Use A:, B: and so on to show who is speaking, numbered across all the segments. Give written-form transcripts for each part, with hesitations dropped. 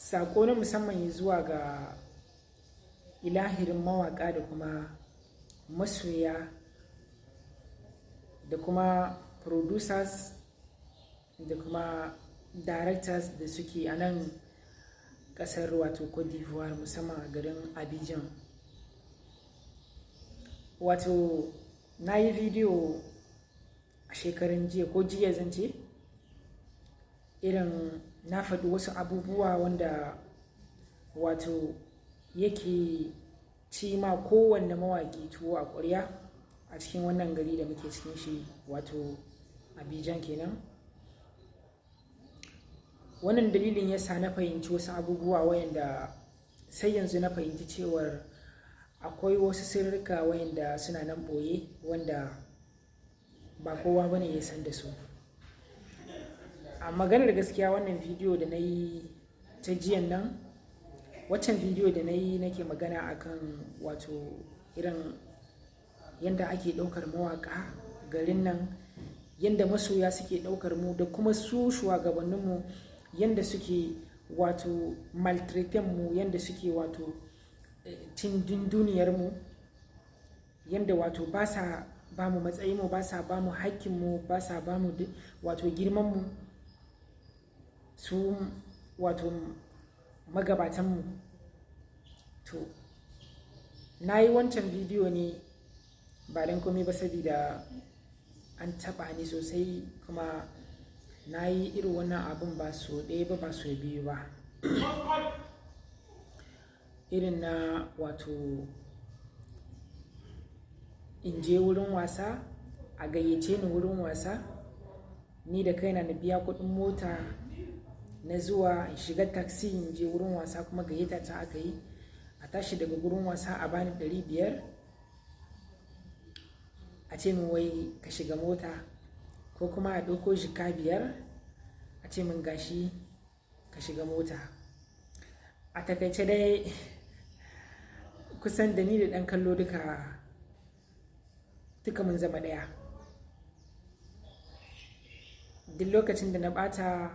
A: Saƙo na musamman zuwa ga ilahirin mawaƙa da kuma masoya da kuma producers da kuma directors da suke a nan ƙasar, wato Cote d'Ivoire, musamman a garin Abidjan. Wato na yi bidiyo a shekaran jiya, ko jiya zan ce, irin na faɗi wasu abubuwa wanda wato yake ci ma kowanne mawaƙi tuwo a ƙwarya a cikin wannan gari da muke cikin shi, wato Abidjan kenan. Wannan dalilin yasa na fahimci wasu abubuwa wayanda sai yanzu na fahimci cewar akwai wasu sirrika wayanda suna nan ɓoye, wanda ba kowa bane ya san da su. A maganar gaskiya, wannan bidiyo da na yi ta jiyan nan, waccan bidiyo da na yi nake magana akan wato irin yanda ake ɗaukar mawaƙa garin nan, yanda masoya suke ɗaukar mu, da kuma su shugabanninmu yanda suke wato maltraiting mu, yanda suke wato cin dunduniyar mu, yanda wato ba sa ba mu matsayin mu, ba sa ba mu hakkin mu, ba sa ba mu wato girman mu, su wato magabatan mu. To, na yi wancan bidiyo ne ba don komai ba sabida an taɓa ni sosai, kuma na yi irin wannan abun ba sau ɗaya ba, ba sau biyu ba. Irin na wato in je wurin wasa, a gayyace ni wurin wasa, ni da kaina na biya kuɗin mota na zuwa in shiga taxi in je wurin wasa, kuma gayyata ta aka yi. A tashi daga wurin wasa a bani 500, a ce min wai ka shiga mota, ko kuma a ɗauko jaka 5 a ce min gashi ka shiga mota. A takaice dai, kusan da ni da ɗan kallo duka duka mun zama ɗaya. Duk lokacin da na ɓata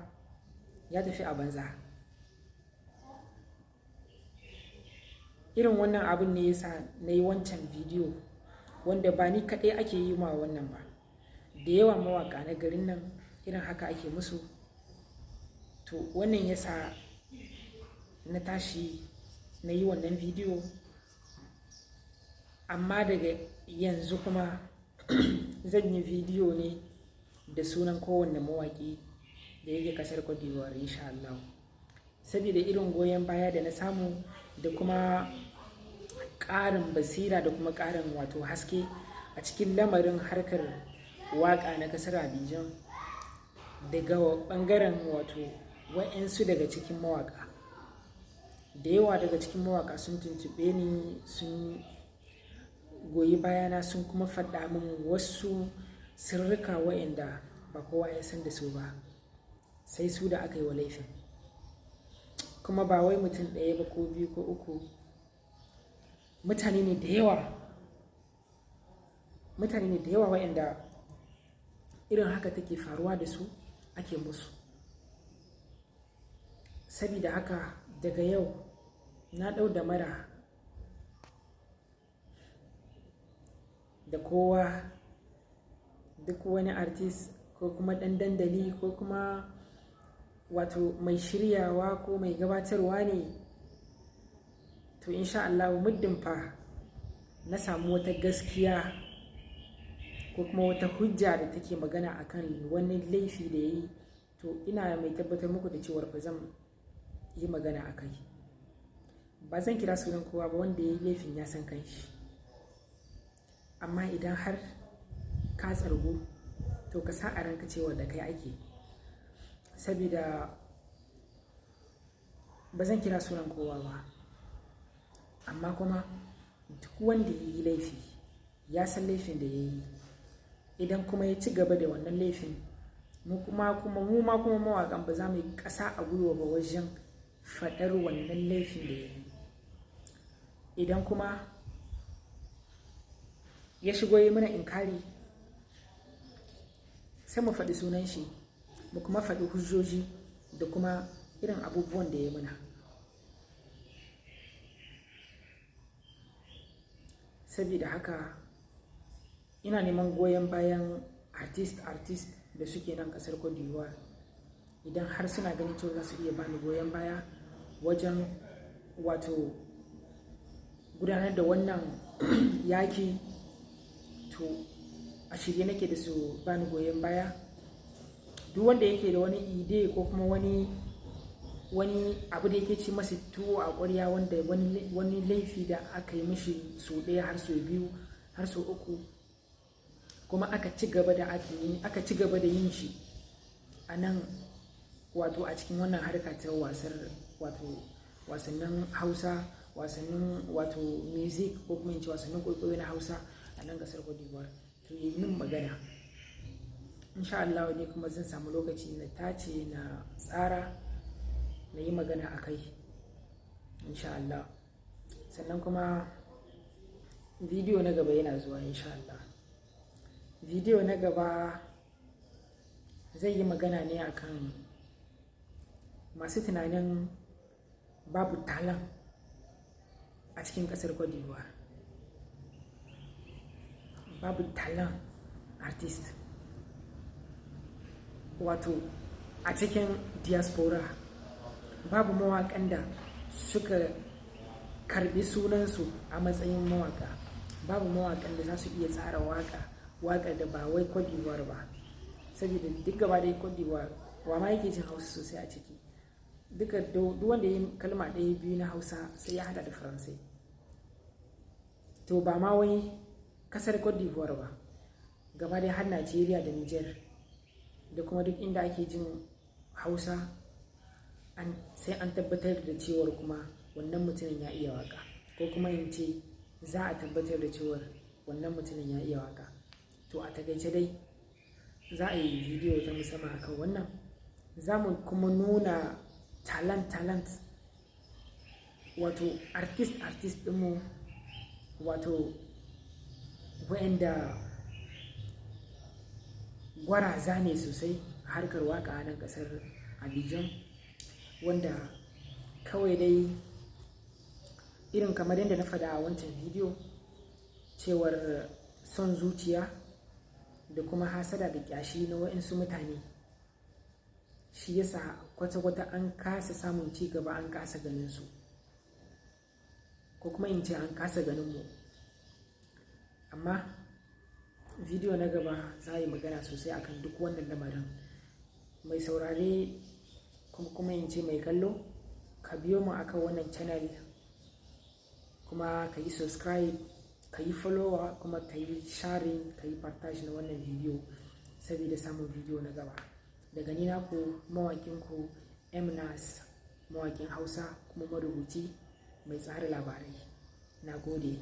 A: ya tafi a banza. Irin wannan abun ne ya sa na yi wancan bidiyo, wanda ba ni kaɗai ake yi ma wannan ba. Da yawa mawaƙa na garin nan irin haka ake musu. To, wannan ya sa na tashi na yi wannan bidiyo. Amma daga yanzu kuma zan yi bidiyo ne da sunan kowanne mawaƙi da yake ƙasar Cote d'Ivoire, in sha Allah. Sabida irin goyon baya da na samu da kuma ƙarin basira da kuma ƙarin wato haske a cikin lamarin harkar waƙa na ƙasar Abidjan daga ɓangaren wato wa'yansu daga cikin mawaƙa. Da yawa daga cikin mawaƙa sun tuntuɓe ni, sun goyi bayana, sun kuma faɗa min wasu sirrika wayanda ba kowa ya san da su ba, sai su da aka yi wa laifin. Kuma ba wai mutum ɗaya ba ko biyu ko uku, mutane ne da yawa. Mutane ne da yawa wayanda irin haka take faruwa da su, ake musu. Sabida haka daga yau na ɗau damara da kowa, duk wani artist ko kuma ɗan dandali ko kuma wato mai shiryawa ko mai gabatarwa ne. To, in sha Allahu, muddin fa na samu wata gaskiya ko kuma wata hujja da take magana a kan wani laifi da ya yi, to ina mai tabbatar muku da cewar fa zan yi magana a kai. Ba zan kira sunan kowa ba, wanda ya yi laifin ya san kanshi. Amma idan har ka tsargu, to ka sa a ranka cewa da kai ake. Sabida ba zan kira sunan kowa ba. Amma kuma duk wanda ya yi laifi ya san laifin da ya yi. Idan kuma ya ci gaba da wannan laifin, mu ma kuma mawaƙan ba za mu yi ƙasa a gwiwa ba wajen faɗar wannan laifin da ya yi. Idan kuma ya shigo ya yi mana inkari, sai mu faɗi sunan shi, mu kuma faɗi hujjoji da kuma irin abubuwan da ya yi mana. Saboda haka ina neman goyon bayan artist da suke nan ƙasar Cote d'Ivoire. Idan har suna ganin cewa za su iya bani goyon baya wajen wato gudanar da wannan yaki, to a shirye nake da su bani goyon baya. Duk wanda yake da wani idea ko kuma wani abu da yake ci masa tuwo a ƙwarya, wanda wani laifi da aka yi mishi sau ɗaya har sau biyu har sau uku, kuma aka ci gaba da yin shi a nan, wato a cikin wannan harka ta wasar, wato wasannin Hausa, wasannin wato music, ko kuma in ce wasannin kwaikwayo na Hausa a nan ƙasar Cote d'Ivoire, to yi min magana. Insha Allah ne kuma zan samu lokaci na tace, na tsara, na yi magana a kai, insha Allah. Sannan kuma bidiyo na gaba yana zuwa, insha Allah. Bidiyo na gaba zai yi magana ne akan masu tunanin babu talent a cikin ƙasar Cote d'Ivoire, babu talent artist, wato a cikin diaspora babu mawaƙan da suka karbi sunansu a matsayin mawaka, babu mawaƙan da za su iya tsara waƙa, waƙar da ba wai Cote d'Ivoire ba. Saboda duk gaba ɗaya Cote d'Ivoire, wa ma yake jin Hausa sosai a ciki? Duka duk wanda ya yi kalma ɗaya biyu na Hausa sai ya hada da Faransai. To ba ma wai kasar Cote d'Ivoire ba, gaba ɗaya har Najeriya da Niger da kuma duk inda ake jin Hausa, sai an tabbatar da cewar kuma wannan mutumin ya iya waka, ko kuma in ce za a tabbatar da cewar wannan mutumin ya iya waka. To a takaice dai za a yi bidiyo ta musamman akan wannan. Za mu kuma nuna talent talent, wato artist artist ɗinmu, wato wa'anda gwaraza ne sosai a harkar waka a nan ƙasar Abidjan, wanda kawai dai irin kamar yadda na faɗa a wancan bidiyo cewar son zuciya da kuma hasada da ƙyashi na wa'insu mutane shi yasa kwata-kwata an kasa samun ci gaba, an kasa ganin su, ko kuma in ce an kasa ganin mu. Amma bidiyo na gaba za a yi magana sosai akan duk wannan lamarin. Mai saurare, kuma in ce mai kallo, ka biyo mu akan wannan channel, kuma ka yi subscribe, ka yi follower, kuma ka yi sharing, ka yi partage na wannan bidiyo saboda samun bidiyo na gaba. Daga ni naku, mawakinku Mnas, mawakin Hausa kuma marubuci mai tsara labarai. Na gode.